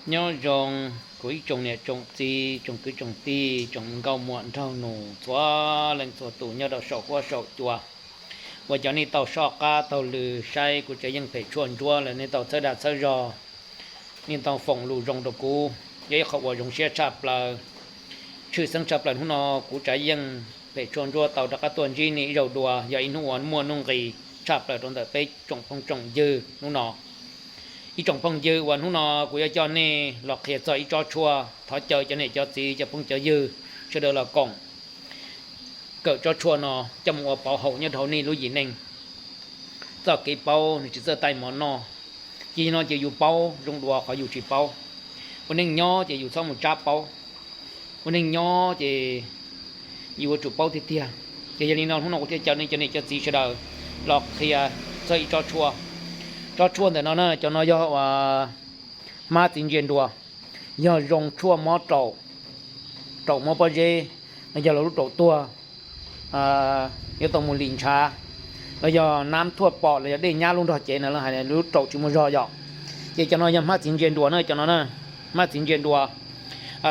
Nyob zoo kuv ib tsoom niam tsoom txiv, tsoom kwv tsoom tij, tsoom nkauj muam nraug nus txhua leej txhua tus nyob rau saum huab saum cua, uas cov nej tau soj qab taug lw saib kuv tsev yeej phem tshuaj ntsuab lawm, nej tau txhawb dag txhawb zog, nej tau foom lus zoo rau kuv, yog ib qho uas zoo siab tshaj plaws, tshwj xeeb tshaj plaws. Hnub no kuv tsev yeej phem tshuaj ntsuab tau rov qab tuaj ntsib nej ib zaug dua, yog ib hnub uas muaj nuj nqis tshaj plaws rau ntawm peb tsoom phooj tsoom ywg hnub no. Ib tsoom phooj ywg, uas hnub no kuv yuav coj nej los qhia txog ib tsob tshuaj, thov caw cov niam cov txiv cov phooj cov ywg sawv daws los koom kawm tsob tshuaj no coj mus ua pauv haum nyob rau hauv nej lub yim neej. Txoj kev paub nws tsis txawj taij mov noj, ces no ces yus paub zoo dua qhov yus tsis paub. Ua neej nyob ces yus txhob mus tsab paub, ua neej nyob ces yus yuav tsum paub tiag tiag. Ces yog li no hnub no kuv thiaj caw nej cov niam cov txiv sawv daws los qhia txog ib tsob tshuaj. Tsob tshuaj ntawm no na, cov no yog uas hmab txiv ntsia nruas, yog zoo tshuaj mob raum, raum mob pob zeb, los yog lub raum tuag, yuav tau mus lim ntshav, los yog nab thuaj pom los yog dej nyab lub nrog cev no los hais lub raum tsis muaj zog yom. Ces cov no yog hmab txiv ntsia nruas na, cov no na, hmab txiv ntsia nruas.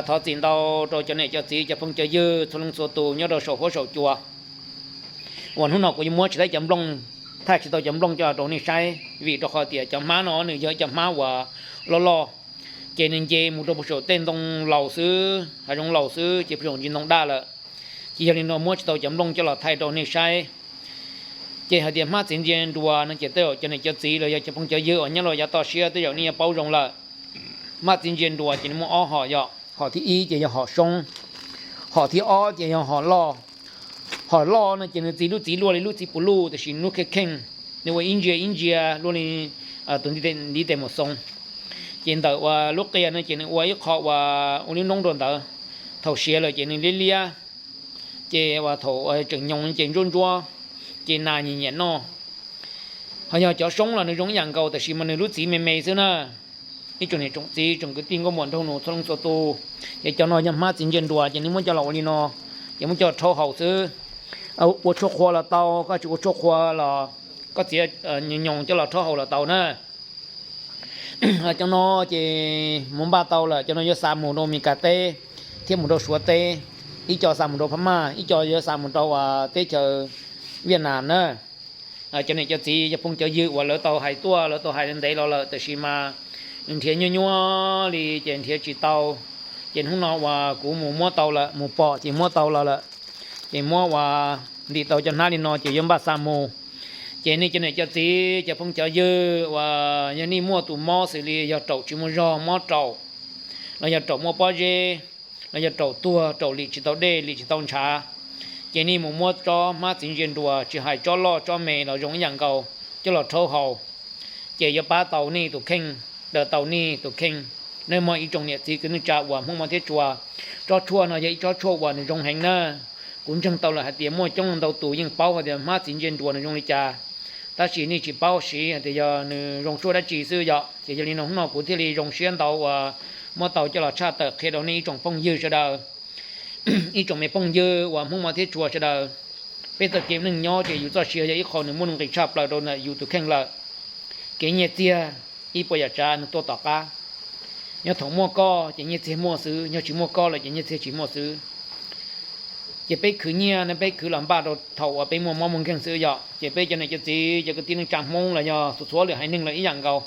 Thov txim ntau rau cov niam cov txiv cov phooj cov ywg txhua leej txhua tus nyob rau saum huab saum cua, uas hnub no kuv yuav muab tsis tau cov nplooj, thaij tsis tau cov nplooj coj rau nej saib, vim rau qhov tias cov hmab no nws yog ib cov hmab uas loj loj, ces nws nce mus rau puag saum tej ntoo laus xwb, hav zoov laus xwb, ces puag saum ntsis ntoo daj lawm. Ces yog li no muab tsis tau cov nplooj coj los thaij rau nej saib. Ces hais tias hmab txiv ntsia nruas no ces tej zaum cov niam cov txiv los yog cov phooj cov ywg uas nyob rau yav toj siab tej zaum nej yuav paub zoo lawm. Hmab txiv ntsia nruas ces nws muaj ob hom yom, hom thib ib ces yog hom soob, hom thib ob ces yog hom loj. Hom loj no ces nws txiv lub txiv luaj li lub txiv puv luj, tiam sis nws lub kheej kheej, nws ua ib ntsia ib ntsia luaj li tus ntiv tes mus xoo. Ces ntawm uas lub qia no ces nws ua ib qho uas ua lub noob rau ntawd, thaum siav lawm ces nws liab liab, ces uas thaum tseem nyoos ces ntsuab ntsuab, ces nas nyiam nyiam noj. Ho yog cov soob los nws zoo ib yam nkaus, tab sis mas nws lub txiv me me xwb na. Ib tsoom niam tsoom txiv tsoom kwv tij nkauj muam nraug nus txhua leej txhua tus, ces cov no yog hmab txiv ntsia nruas, ces nws muab coj los ua li no, ces muab coj rhaub haus xwb. Ua tshuaj qhua los tau, koj tsis ua tshuaj qhua los koj txiav nyoos coj los rhaub haus los tau na. Cov no ces mus npaj tau lawm, cov no yuav xa mus rau Mes Kas teb thiab mus rau Suav teb, ib co xa mus rau Phab Maj, ib co yuav xa mus rau teb chaws Viaj Nam na. Cov niam cov txiv cov phooj cov ywg uas lawv tau hais tuaj, lawv tau hais ntev los lawm, tab sis mas nrhiav nyuaj nyuaj li ces nrhiav tsis tau. Ces hnub no uas kuv mus muab tau lawm, mus pom ces muab tau los lawm, ces muab uas ntim tau cov hnab li no ces yuav npaj xa mus. Ces nej cov niam cov txiv cov phooj cov ywg uas yog nej muaj tus mob xws li yog raum tsis muaj zog, mob raum, los yog raum muaj pob zeb, los yog raum tuag, raum lim tsis tau dej, lim tsis tau ntshav, ces nej mus muab tsob hmab txiv ntsia nruas, tsis hais tsob loj tsob me los zoo ib yam nkaus, coj los rhaub haus, ces yuav pab tau nej tus kheej, daws tau nej tus kheej. Nej muaj ib tsoom niam txiv kwv tij neej tsa uas Hmoob mos thiab tshua, tsob tshuaj no yog ib tsob tshuaj uas nws zoo heev na. Kuv ntseeg tau lawm hais tias muaj coob ntau tus yeej paub hais tias hmab txiv ntsia nruas nws zoo li cas, tab sis nej tsis paub siv hais tias yog nws zoo tshuaj dab tsi xwb yom. Ces yog li no hnub no kuv thiaj li zoo siab ntau uas muab tau coj los tshaj tawm qhia rau nej ib tsoom phooj ywg sawv daws, ib tsoom me phooj ywg uas Hmoob mos thiab tshua sawv daws. Peb txoj kev neej nyob ces yus txoj sia yog ib qho nws muaj nuj nqis tshaj plaws rau ntawm yus tus kheej lawm. Kev nyiaj txiag ib puas yam tsav nws tuaj tom qab. Yog thaum muaj koj ces nyiaj txiag muaj xwb, yog tsis muaj koj lawm ces nyiaj txiag tsis muaj xwb. Ces peb khwv nyiaj no peb khwv los npaj rau thaum uas peb muaj mob muaj nkeeg xwb yom. Ces peb cov niam cov txiv cov kwv tij neej tsa Hmoob los yog txhua txhua lwm haiv neeg los ib yam nkaus.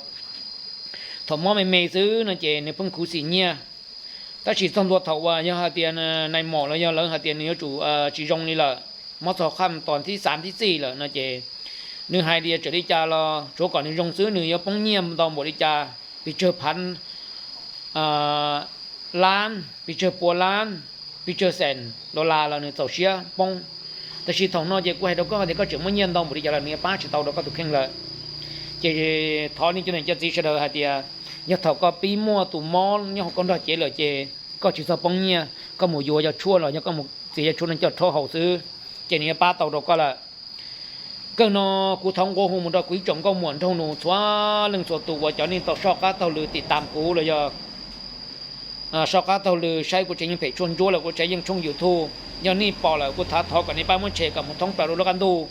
Thaum mob me me xwb no ces nws pheej khuv xim nyiaj. Tab sis txog ntua thaum uas yog hais tias nais mom los yog lawv hais tias nws yuav tsum tsis zoo li lawm, mob txog qhaj tos thib xav thib txij lawm no ces nws hais tias txawm li cas los tsuav kom nws zoo xwb nws yuav poob nyiaj ntau npaum li cas, pes tsawg phav lab, pes tsawg pua lab, pes tsawg xees dollar los nws txaus siab poob. Tab sis thaum no ces kuv hais rau koj tias koj tseem muaj nyiaj ntau npaum li cas los nws yuav pab tsis tau rau koj tus kheej lawm. Ces thov nej cov niam cov txiv sawv daws hais tias yog thaum koj pib muaj tus mob nyob hauv koj nrog cev lawm ces koj tsis txhob poob nyiaj, koj mus yuav cov tshuaj los yog koj mus txiav cov tshuaj no coj rhaub haus xwb, ces nws yuav pab tau rau koj lawm. Kawg no kuv thov nqua hu mus rau kuv ib tsoom nkauj muam nraug nus txhua leej txhua tus uas cov nej tau soj qab taug lw tim tam kuv los yog soj qab taug lw saib kuv tsev yeej phem tshuaj ntsuab los kuv tsev yeej tshooj YouTube. Yog nej pom lawm kuv thov thov kom nej pab muab share kom mus thoob plaws rau lub qab ntuj.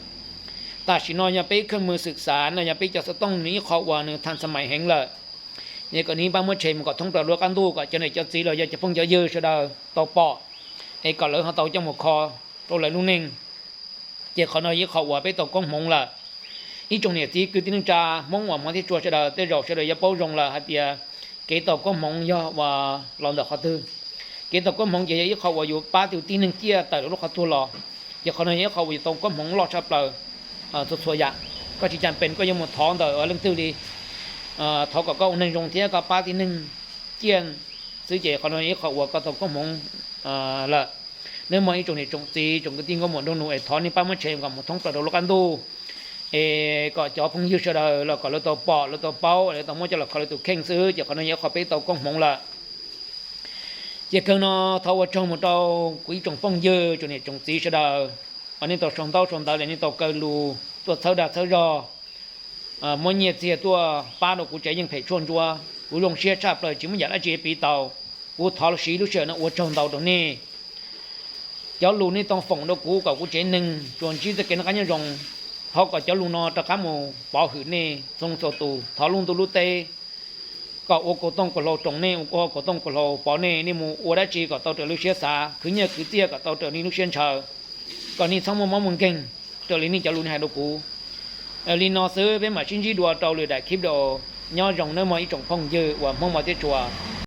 Tam sim no yog peb khej mws xwm xav no yog peb cov xov tooj nws ib qho uas nws tham xa mais heev lawm. Es kom nej pab muab share mus kom thoob plaws lub qab ntuj kom cov niam cov txiv los yog cov phooj cov ywg sawv daws tau pom, es kom lawv ho tau coj mus kho rau lawv lub neej. Ces qhov no yog ib qho uas peb tau koob hmoov lawm. Ib tsoom niam txiv kwv tij neej tsa Hmoob uas hmov thiab tshua sawv daws, tej zaum sawv daws yuav paub zoo lawm hais tias kev tau koob hmoov yog uas los ntawm qhov twg. Kev tau koob hmoov ces yog ib qho uas yus pab tus tib neeg ciaj tawm lub qhov tuag los. Ces qhov no yog ib qho uas yus tau koob hmoov loj tshaj plaws txhua txhua yam. Koj tsis cas pes koj yuav mus thov ntawm leej twg li, thov kom koj ua neeg zoo thiab koj pab tib neeg ciaj xwb ces qhov no yog ib qho uas koj tau koob hmoov lawm. Nawb mog ib tsoom niam tsoom txiv tsoom kwv tij nkauj muam nraug nus, es thov nej pab muab share kom mus thoob plaws rau lub qab ntuj, es kom cov phooj ywg sawv daws los kom lawv tau pom lawv tau paub, lawv tau muab coj los kho lawv tus kheej xwb ces qhov no yog ib qho peb tau koob hmoov lawm. Ces kawg no thov ua tsaug mus rau kuv ib tsoom phooj ywg tsoom niam tsoom txiv sawv daws uas nej tau sau ntaub sau ntawv los nej tau kaw lus tuaj txhawb dag txhawb zog, muab nyiaj txiag tuaj pab rau kuv tsev yeej phem tshuaj ntsuab. Kuv zoo siab tshaj plaws tsis muaj yam dab tsi piv tau. Kuv thov siv lub sij hawm no ua tsaug ntau rau nej. Cov lus nej tau foom rau kuv kom kuv tsev neeg tsuas ntsib txoj kev noj qab nyob zoo, thov kom cov lus no rov qab mus pov hwm nej txhua txhua tus. Thov lub ntuj lub teb kom ua kaus tooj kaus hlau roos nej, ua kaus tooj kaus hlau pov nej, nej mus ua dab tsi kom tau raws li siab xav, khwv nyiaj khwv txiaj kom tau raws nej lub siab ntshaw, kom nej txhob muaj mob muaj nkeeg raws li nej cov lus nej hais rau kuv. Li no xwb peb mam sib ntsib dua rau lwm daim clip video. Nyob zoo nawb mog ib tsoom phooj ywg uas Hmoob hmov thiab tshua.